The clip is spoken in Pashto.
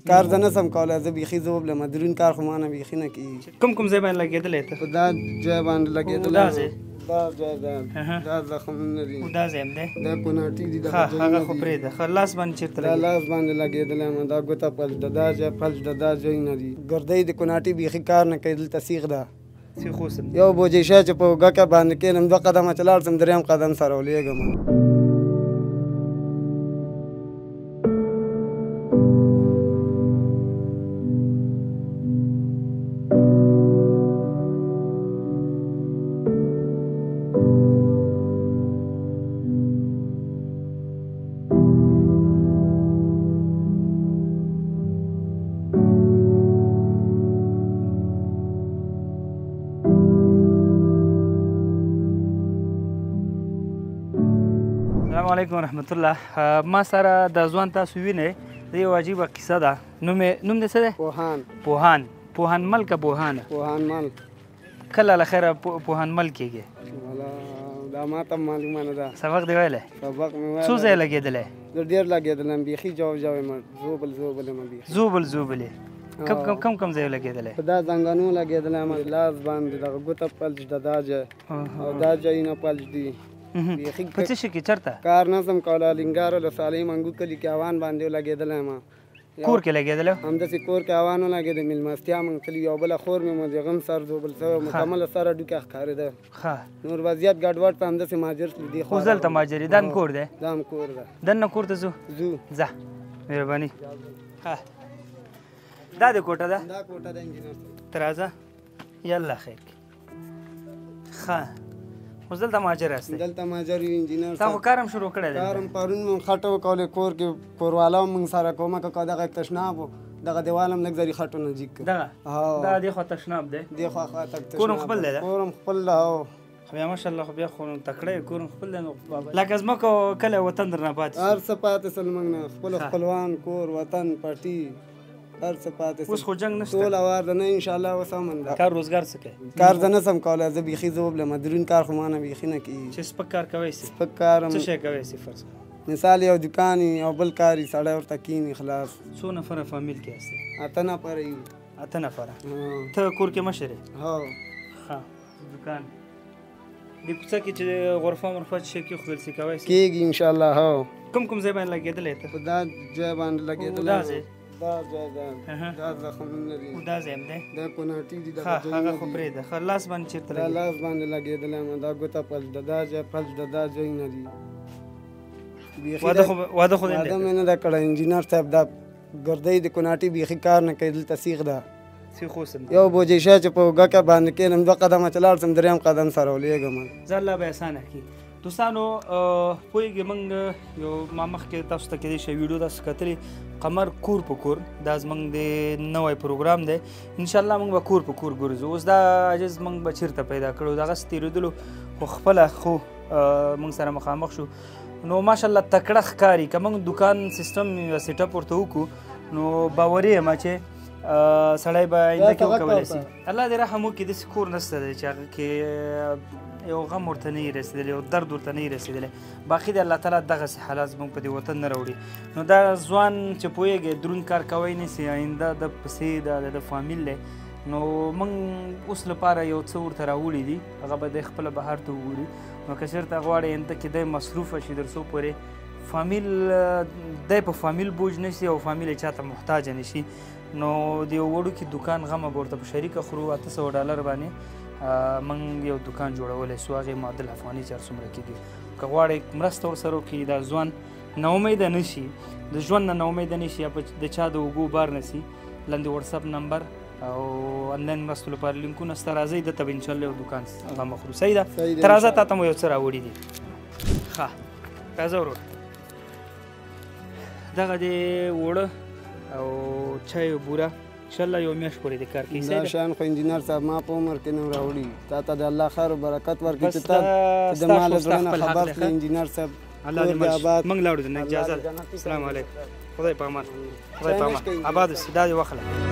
کار زه نه سم کولی، زه بیخي ذوب یم، درون کار خو ما نه بیخي نه کېږي. کوم کوم ځای باندې لګېدلی ته؟ په دا ځای باندې لګېدلی. دا ځای؟ دا ځای ده، دا زخمونه دي. دا ځای هم دی؟ دا کوناټي دي. هغه خو پرېږده. ښه، لاس باندې چېرته لګېدلی؟ دا لاس باندې لګېدلی یم، دا ګوته فلج ده، دا ځای فلج ده، دا ځایونه دي. ګردۍ د کوناټي بیخي کار نه کوي، دلته سیخ ده. سیخ اوس هم؟ یو بوجۍ شی چې په اوږه کې باندې کښېنم، 2 قدمه چې لاړ شم درېیم قدم سره ولېږم. السلام علیکم ورحمت الله. ما سره د ځوان تاسو وینئ، دا یو عجیبه قصه ده. نوم دې څه دی؟ پوهان. پوهان. پوهان مل که پوهانه؟ پوهان مل. کله له خیره پوهان مل کېږي؟ والا دا ما ته معلومه نه ده. سبق دې ویلی؟ سبق مې ویلی. څو ځایه لګېدلی؟ زه ډېر لګېدلی یم، بیخي جواب جواب یم، ژوبل ژوبل یم بیخي. ژوبل ژوبل یې؟ کم کم کم کم ځای لګېدلی؟ په دا ځنګنو لګېدلی یم، لاس باندې دغه ګوته فلج ده، دا ځای او دا ځایونه فلج دي. په څه شي کې چېرته؟ کار نه سم کولی. لنګار ولسوالۍ منګو کلي کې اوان باندې ولګېدلی یم. کور کې لګېدلی؟ همداسې کور کې اوان ولګېده، مېلمستیا موږ تللي، یو بله خور مې د غم سر ژوبل سوی، مکمله سر هډوکی ښکارېده. ښه، نور وضعیت ګډوډ ته همداسې مهاجر سلو. دې خو دلته مهاجر یې؟ دا هم کور دی؟ دا هم کور ده. دننه کور ته ځو؟ ځو. ځه، مهرباني. ښه، دا د کوټه ده؟ دا کوټه ده انجینر صاحب. ته راځه، یلا خیر کې. ښه، اوس دلته مهاجر یاستئ؟ دلته مهاجر یو انجینر تا خو کار هم شروع کړی دی؟ کار هم پرون مونږ خټه وکولې، کور کې کوروالا هم مونږ سره کومک وکړه. دغه تشناب و، دغه دیوال هم لږ ځري خټو نه جیګ کړ. دغه؟ دا دې خوا تشناب دی؟ دې خوا خوا تک کور هم خپل دی؟ کور هم خپل دی. هو، خو بیا ماشاءالله، خو بیا خو نو تکړه یې، کور هم خپل دی. نو لکه ځمکه او کلی وطن درنه پاتې هر څه پاتې سول موږ نه، خپل خپلوان، کور، وطن، پټي، هر څه پاتې. اوس خو جنګ نشته؟ ټول اوار ده. نه، انشاءالله اوس امن ده. کار روزګار څه کوې؟ کار زه نه سم کولی، زه بیخي ذوب یم، درون کار خو ما نه بیخي نه کېږي. چې سپک کار کوی سي؟ سپک کار څه شی کوی سي؟ فرض کړه مثال یو دکان وي او بل کار وي، سړی ورته کښېني خلاص. څو نفره فامیل کې یاستئ؟ 8 نفره یو. 8 نفره. ته کور کې مشر یې؟ هو. ښه، دکان دې کوڅه کې چې غرفه مرفه څه شی کېښودل سي کوی سي؟ کېږي انشاءالله. هو. کوم کوم ځای باندې لګېدلی ته؟ په دا ځای باندې لګېدلی. دا ځای؟ دا ځای ده، دا زخمونه دي. دا ځای هم دی؟ دا کوناټي دي. ښه، هغه خو پرېږده. ښه، لاس باندې چېرته دا لاس باندې لګېدلی یم، دا ګوته فلج ده، دا ځای فلج ده، دا ځایونه دي. واده خو واده خو واده مې نه ده کړی انجینر صاحب. دا ګردۍ د کوناټي بیخي کار نه کوي، دلته سیخ ده. سیخ اوس هم؟ یو بوجۍ شی چې په اوږه کې باندې کښېنم، 2 قدمه چې لاړ شم درېیم قدم سره ولېږم. ځه، الله به اسانه کړي. دوستانو پوهېږئ موږ یو ما مخکې تاسو ته کېدای شي ویډیو تاسو کتلې، قمر کور په کور، دا زموږ د نوی پروګرام دی. انشاءالله موږ به کور په کور ګرځو. اوس دا عاجز موږ به چېرته پیدا کړو؟ دغسې تېرېدلو خو خپله خو موږ سره مخامخ شو. نو ماشاءالله تکړه ښکاري. که موږ دکان سیستم یا setup ورته وکړو نو باوري یم چې سړی به آینده کې وکولی شي. الله دې رحم وکړي، داسې کور نشته دی چې هغه کې یو غم ورته نه وي رسېدلی، یو درد ورته نه وي رسېدلی. باقي د الله تعالی دغسې حالات زموږ په دې وطن نه راوړي. نو دا ځوان چې پوهېږي دروند کار کوی نه سي، آینده د پسې ده، د فامیل دی. نو موږ اوس لپاره یو څه ورته راوړي دي، هغه به دی خپله بهر ته وګوري. نو که چېرته غواړي آینده کې دی مصروفه شي، تر څو پورې فامیل دی په فامیل بوج نه شي او فامیل یې چاته محتاج نه شي. نو د یو وړوکي دکان غمه به ورته په شریکه خورو. $800 باندې موږ یو دکان جوړولی سو، هغې معادل افغاني چې هر څومره کېږي. که غواړئ مرسته ورسره وکړي، دا ځوان ناامیده نه شي، د ژوند نه ناامیده نه شي، یا د چا د اوږو بار نه شي، لاندې WhatsApp نمبر او انلاین مرستو لپاره لینکونه شته. راځئ دلته به انشاءالله یو دکان غمه خورو. صحیح ده؟ ته راځه، تا ته مو یو څه راوړي دي. ښه، راځه ورور. دغه دې اوړه او چای او بوره انشاءالله یو میاشت پورې د کار کوي. دا شیان خو انجینر صاحب ما په عمر کې نه راوړي. تا ته د الله خیر او برکت ورکړي چې ته د ما له زړه نه خبر کړې انجینر صاحب. الله دې مل شي. موږ لاړو، نه اجازه ده. السلام علیکم، خدای په امان، خدای په امان، آباد اوسې. دا دې واخله.